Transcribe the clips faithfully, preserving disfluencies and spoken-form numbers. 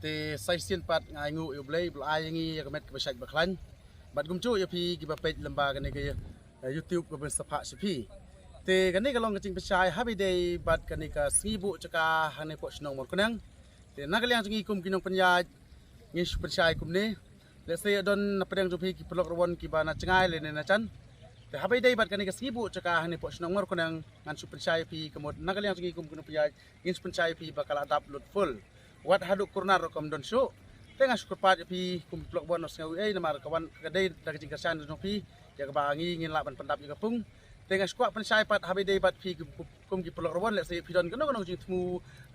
Te sa shisien pat nga ainguh ïa U Blei ba la ai ïa ngi ïa ka met kaba shait ba khlaiñ. Bad kumjuh ïa phi kiba peit lyngba kane ka, eh, YouTube kaba sngewbha sha phi. Te kane ka long ka jingpynshai haba ïadei bad kane ka sngi buh jaka hangne hapoh shnong Mawryngkneng. Te na ka liang jong ngi kum ki nongpynïaid ngin shu pynshai kumne. Lehse don na pdeng jong phi ki paralok riewwon kiba na jngai lane na jan. Te haba ïadei bad kane ka sngi buh jaka hangne hapoh shnong Mawryngkneng ngan shu pynshai ïa phi ka mut na ka liang jong ngi kum ki nongpynïaid ngin shu pynshai ïa phi ba ka la dap lut full. Wat haduh corner ruh kam don shuh. Te nga shu kyrpad ïa phi kum ki paralok riewwon, sngewbha ei namar ka wan ka dei da ka jingkyrshan jong phi ïa kaba ngi ngin lah ban pyndap ïa ka pung. Te nga shu kwah pynshai pat haba ïadei bad phi kum, kum ki paralok riewwon, lehse phi don kano kano ka jingthmu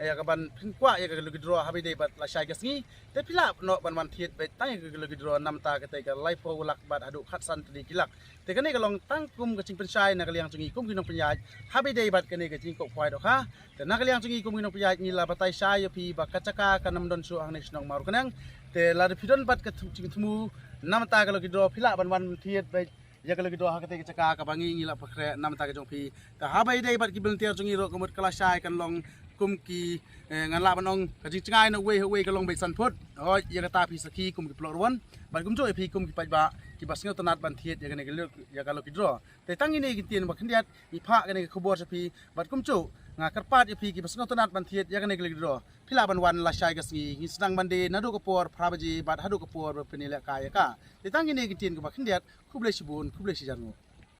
ïa kaban pynkwah ïa ka lucky draw haba ïadei bad lashai ka sngi. Te phi lah noh ban wan thied beit tang ïa ka lucky draw namar kata ka laiphew lak bad haduh khatsan tylli ki lak. Te kane ka long tang kum ka jingpynshai na ka liang jong ngi kum ki nongpynïaid haba ïadei bad kane ka jingkoh khwai dohkha. Te na ka liang jong ngi kum ki nongpynïaid ngi la batai shai ïa phi ba ka jaka kan ym don shuh hangne shnong Mawryngkneng. Te lada phi don bad ka thu-, jingthmu namar kata ka lucky draw phi lah ban wan thied beit ïa ka lucky draw ha kata ka jaka kaba ngi ngi la pynkhreh namar kata ka jong phi. Te haba ïadei bad ki volunteer jong ngi ruh ka mut ka lashai kan long kum ki, eh, ngan lah ban ong ka jingjngai na uwei ha uwei ka long beit san phut. Hooid, ïa kata phi sakhi kum ki paralok riewwon bad kumjuh ïa phi kum ki paidbah kiba sngewtynnat ban thied ïa kane ka lu-, ïa ka lucky draw. Te tang ine ki ktien ba khyndiat ngi phah kane ka khubor sha phi bad kumjuh nga kyrpad ïa phi kiba sngewtynnat ban thied ïa kane ka lucky draw phi lah ban wan lashai ka sngi, ngi sdang ban die naduh ka por phra baje bad haduh ka por ba phin ïalehkai ïa ka. Te tang ine ki ktien kiba khyndiat, khublei shibun, khublei shihajar nguh.